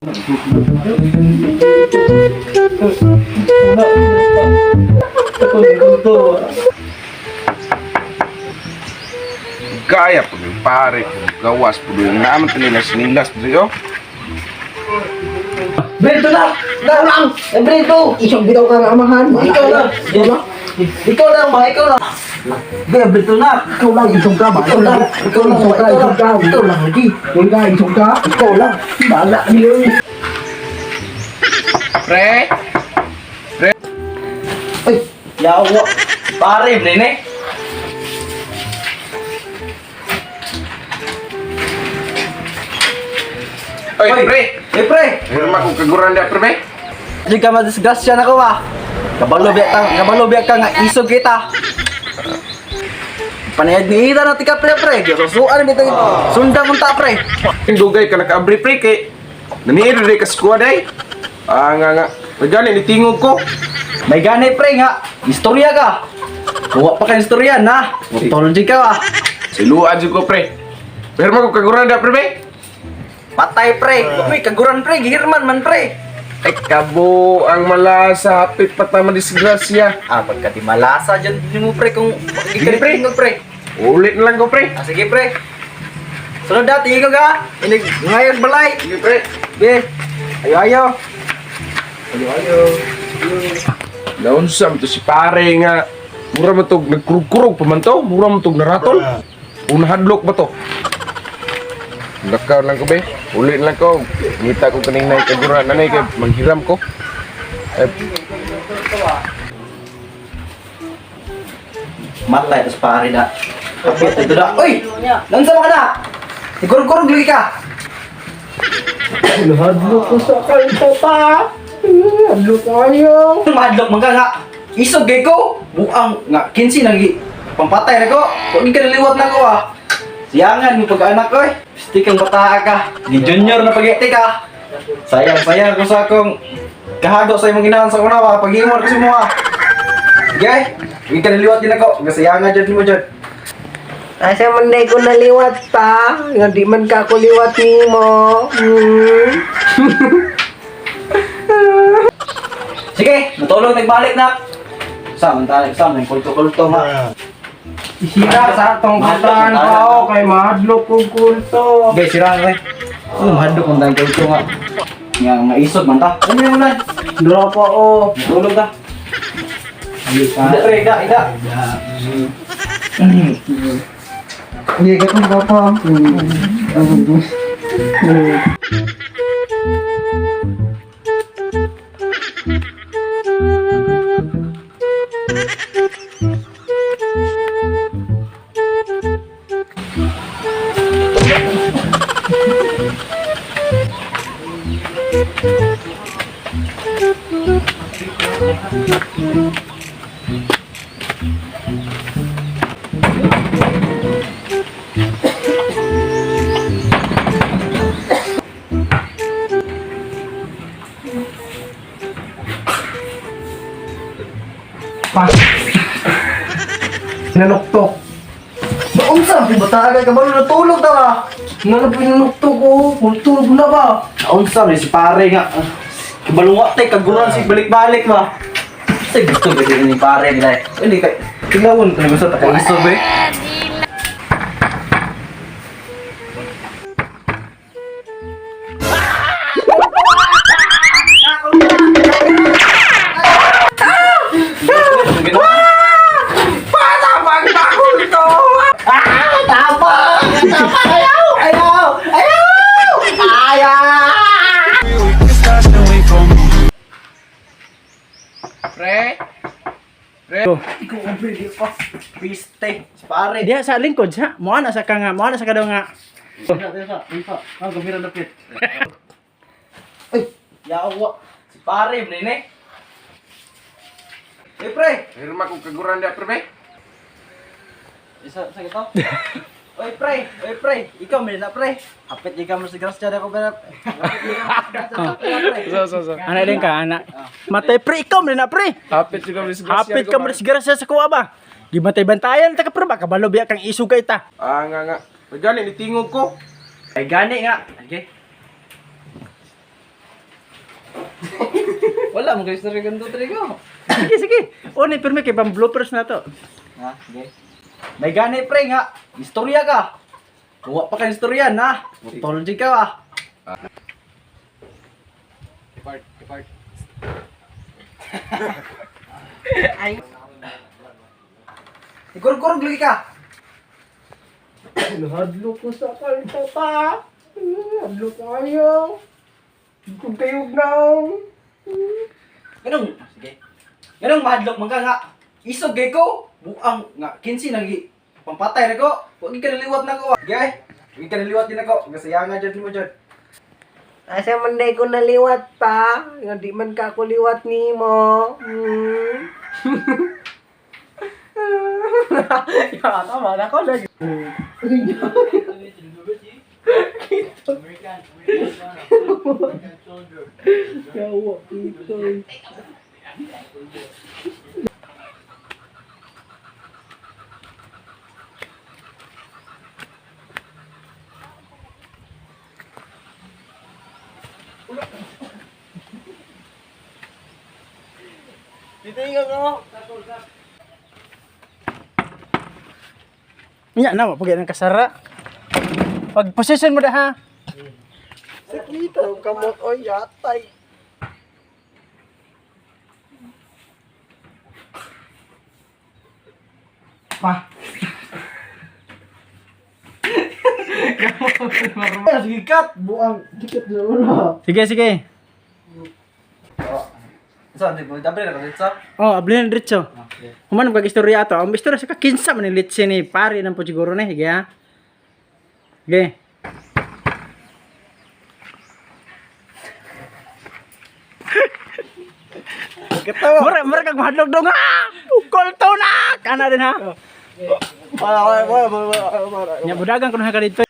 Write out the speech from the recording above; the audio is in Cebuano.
Gaya po yung pare, gawas po yung naman tinilas-nilas dito. Brito na! Na lang! Eh, Brito! Isang bitaw ka nga amahan. Ikaw lang! Ikaw lang, ma! Ikaw lang! Be, Brito na! Ikaw lang, isong ka ba? Ikaw lang! Ikaw lang! Isong ka, Ikaw isong ka. lang! Ikaw lang, lagi! Huwag ka, isong ka. Ikaw lang! Bahala niyo. Pre! Ay! Yawa! Pare, Brene! Oy, pre! Eh, pre! Meron akong kaguran da, pre, be? Hindi ka madisgrasya na ko, ah! Kabalo biya ka, kabalo biya ka nga isog kita! Panayad ni Ida na tika pre pre, susuan ni ito. Sundang unta pre. Ang dugay ka nakaabri, pre, kay naniiro ka squad, ay. Ah, nga, nga. Gani, nitingog ko. May gani pre nga, istorya ka. Kuha pa ka istorya na. Mutol ka ah. Siluan jud ko, pre. Meron akong kaguran da, pre, be? Patay pre. Uy, kaguran pre, gihirman man pre. Ay, kabo ang malasa, hapit pa ta madisgrasya. Ah, pagka di malasa dyan mo pre kung Sige, pre. pre. Pre. Ulit na lang ko, pre. Ah, sige pre. Sunod na, tingin ko ka. Inig, ngayon balay. Sige, pre. Sige. Ayo, ayo. Ayo, ayo. Naunsam to si pare nga. Mura man tog nagkurog-kurog pa man to. Mura man tog naratol. Unahadlok ba to? Lakaw lang ko be. Uli lang ko. Ngita ko kaning nay kagura nanay kay manghiram ko. Eh, Matay, tapos pare na. Kapit, ito na. Uy! Lansa mo ka na! Igurog-kurog lagi ka! Hadlok ko sa kalto pa. Hadlok kayo. Mahadlok man ka nga. Isog kay ko. Buang nga 15 nang pampatay na ko. Kung ka naliwat na ko ah. Siyangan mo pag-anak ko eh. Stick ang bataa ka. Ni junior na pag ka. Sayang sayang ko sa akong kahago sa imong inahan sa una ba paghimon ko sa mo ah. Sige, hindi ka naliwat din ako. Gasayangan dyan mo dyan. Asa man day ko naliwat pa. Nga di man ka ko liwat nimo. Hmm. Sige, matulog nagbalik na. Sa man tayo, sa man kulto-kulto nga. Sira sa atong kataan pa, oh, kay mahadlok kong kulto. Okay, sira na eh. Oh, mahadlok man tayong kulto nga. Nga nga isog man ta. Ano yung ulan? Dura pa oh. Matulog ka. Ida, pre, ida, ida. Hindi ka kong papa. Pa. Nanuktok. Naunsa, kung bata ka kabalo natulog ta ba? Nga pinanuktok ko. Tulog na ba? Naunsa, may si pare nga. Kabalo nga tay, kaguran si balik-balik ba? Kasi gusto ba din ni pare nila eh. Hindi kay tingawon ko na gusto ta kay isog eh. Pre! Pre! Piste, si pare. Diha sa lingkod sa mo ana sa ka nga, mo ana sa ka daw nga. Ah, gumira lapit. Ay, yawa. Si pare, nene. Eh, pre. Meron akong kaguran da, pre, be? Isa, sa ito? Oy, pre. Oy, pre. Ikaw, may na, pre. Hapit ikaw mo sa grasya na ko, pre. Hapit ikaw mo sa grasya pre. So. Ana din ka ana. Matay pre ikaw man na pre. Hapit ka madisgrasya. Hapit ka mo sa sa kuha ba. Gimatay bantayan ta ka pre ba kabalo biya kang isog kay ta. Ah, nga, nga. Gani, nitingog ko. Ay, gani nga. Okay. Wala mo kay istorya ganito ko. Sige, sige. O ni pirmi kay pang bloopers na to. Ha, sige. May gani pre nga, istorya ka. Kuha pa ka istorya na. Mutol jud ka ah. Depart, depart. Ikurog-kurog lagi ka. Nahadlo ko sa kalta pa. Hadlo kayo. Kung kayo naong. Ganong, sige. Ganong mahadlok man ka nga. Isog kay ko, buang nga 15 nang pampatay na ko. Wa gid ka naliwat na ko. Sige. Wa gid ka naliwat din ako. Gasayangan jud mo jud. Asa man day ko naliwat pa. Nga di man ka ako liwat nimo. Hmm. Ya, tama na ko lagi. Yawa ito. Nya na wa pag ng kasara. Pag position mo da ha. Sakit ang kamot oy yatay. Pa. Sige cut, buang dikit na ulo. Sige, sige. Sa di mo dabre na ka sa. Oh, ablin diretso. Human kag istorya ato. Ang istorya sa kakinsa man ni litsi ni pare nang po siguro ni, sige ha. Sige. Katawa. Mura mura kag mahadlok dong ha. Kulto na. Kana din ha. Wala wala wala wala. Nya budagan kuno ka dito.